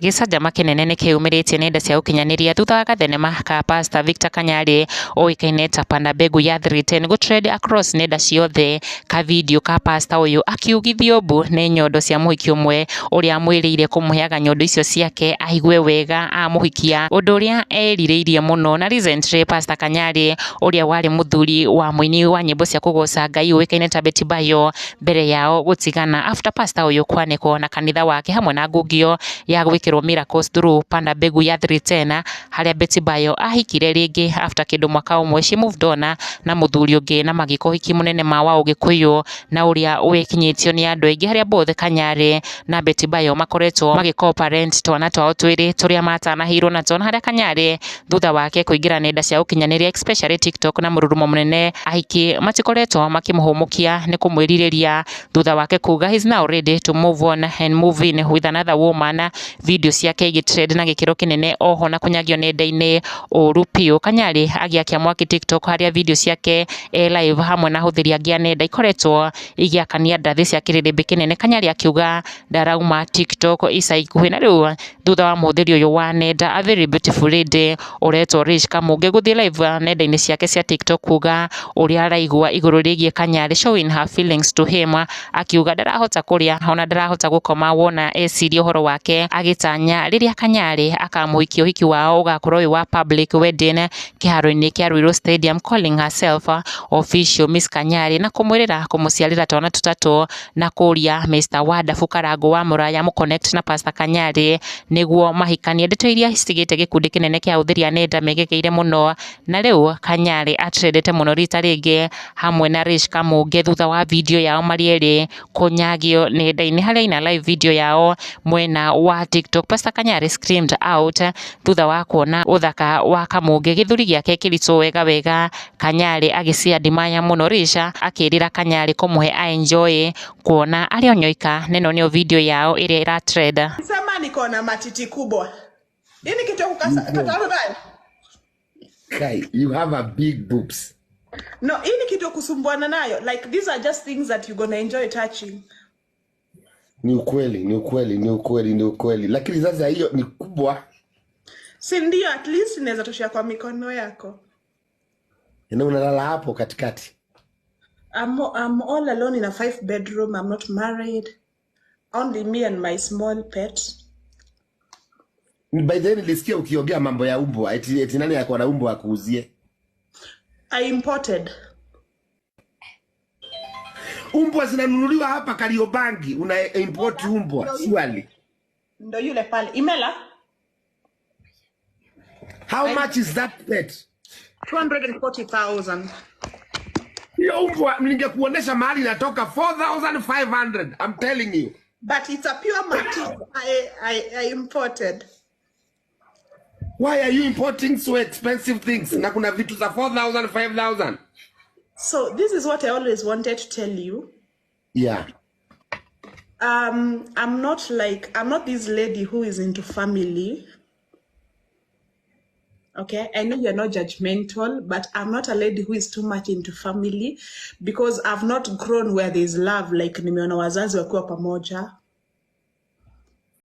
Gĩcanjama kĩnene nĩkĩyumĩrĩtie nenda cia ũkinyanĩria thutha wa gathenema ka Pastor Victor Kanyari ũĩkaine ta Panda Mbegu ya 310 gũ trend across nenda ciothe. Ka video ka pastor ũyũ akiugithio mbu nĩ nyondo cia mũhiki ũmwe ũrĩa amwĩrĩire kũmũheaga nyondo icio ciake aigue wega amũhikia, ũndũ ũrĩa erirĩirie mũno. Na recently Pastor Kanyari ũrĩa warĩ mũthuri wa mũini wa nyĩmbo cia kũgoca Ngai ũĩkaine ta Betty Bayo mbere yao gũtigana after pastor ũyũ kwanĩkwo na kanitha wake hamwe na ngungio ya gwĩkĩrwo miracles through Panda Mbegu ya 310, harĩa Betty Bayo ahikire rĩngĩ after kĩndũ mwaka ũmwe. She moved on na mũthuri ũngĩ na magĩka ũhiki mũnene ma wa ũgĩkũyũ na ũrĩa wĩkinyĩtio nĩ andũ aingĩ, harĩa both Kanyari na Betty Bayo makoretwo magĩ co-parent twana twao twĩrĩ tũrĩa matanahĩirwo natuo, na harĩa Kanyari thutha wake kũingĩra nenda cia ũkinyanĩria, especially TikTok, na mũrurumo mũnene, ahiki matikoretwo makĩmũhũmũkia nĩ kũmwĩrirĩria thutha wake kuga he's now ready to move on and move in with another woman. Video ciake igĩtrend na gĩkĩro kĩnene oho na kũnyagio nenda-inĩ ũru biũ. Kanyari agĩakia mwaki TikTok, harĩa video ciake e live hamwe na ahũthĩri angĩ a nenda ikoretwo igĩakania ndathi cia kĩrĩrĩmbĩ kĩnene. Kanyari akiuga ndarauma TikTok ica ikuhĩ, na rĩu thutha wa mũhũthĩri ũyũ wa nenda, a very beautiful lady ũretwo Rich Kamũngĩ, gũthiĩ live nenda-inĩ ciake cia TikTok kuga ũrĩa araigua igũrũ rĩgiĩ Kanyari, showing her feelings to him, akiuga ndarahota kũrĩa ona ndarahota gũkoma wona eciria ũhoro wake, agĩtanya rĩrĩa Kanyari akamũhikia, ũhiki wao ũgakorwo wĩ wa public wedding kĩharo-inĩ kĩa Ruiru Stadium, calling herself official Miss Kanyari na kũmwĩrĩra kũmũciarĩra twana tũtatũ na kũria Mr Wadabu Karango wa Mũraya mũconnect na Pastor Kanyari nĩguo mahikanie. Ndeto iria citigĩte gĩkundi kĩnene kĩa ahũthĩri a nenda megegeire mũno, na rĩu Kanyari atrendete mũno rita rĩngĩ hamwe na Rich Kamũnge thutha wa video yao marĩ erĩ kũnyagio nenda-inĩ, harĩa ina live video yao mwena wa TikTok. Pastor Kanyari screamed out thutha wa kuona ũthaka wa Kamũngĩ, gĩthũri gĩake kĩritũ wega wega. Kanyari agĩciadmire mũno, Rich akĩrĩra Kanyari kũmũhe a enjoy kuona arĩ o nyoika, na ĩno nĩyo video yao ĩrĩa ĩratrend. Sema niko na matiti kubwa. Hii ni kitu ya kukatana nayo? Kai, you have a big boobs. No, hii ni kitu ya kusumbuana nayo. Like, these are just things that you're gonna enjoy touching. Ni ukweli, ni ukweli, ni ukweli, ni ukweli. Lakini sasa hiyo ni kubwa. Si ndio? At least inaweza toshea kwa mikono yako. Yaani unalala hapo katikati. I'm all alone in a five bedroom. I'm not married. Only me and my small pet. By the way, nilisikia ukiongea mambo ya umbwa. Eti nani ako na umbwa akuuzie? I imported. Umbwa zinanunuliwa hapa Kariobangi. Una import umbwa. Surely. Ndo yule pale. Imela? How much is that pet? 240,000. Hiyo umbwa ningekuonesha mahali inatoka 4500. I'm telling you. But it's a pure Maltese. I imported. Why are you importing so expensive things? Na kuna vitu za 4000, 5000. So this is what I always wanted to tell you. I'm not this lady who is into family. Okay, I know you're not judgmental, but I'm not a lady who is too much into family because I've not grown where there's love, like nimeona wazazi wakiwa pamoja.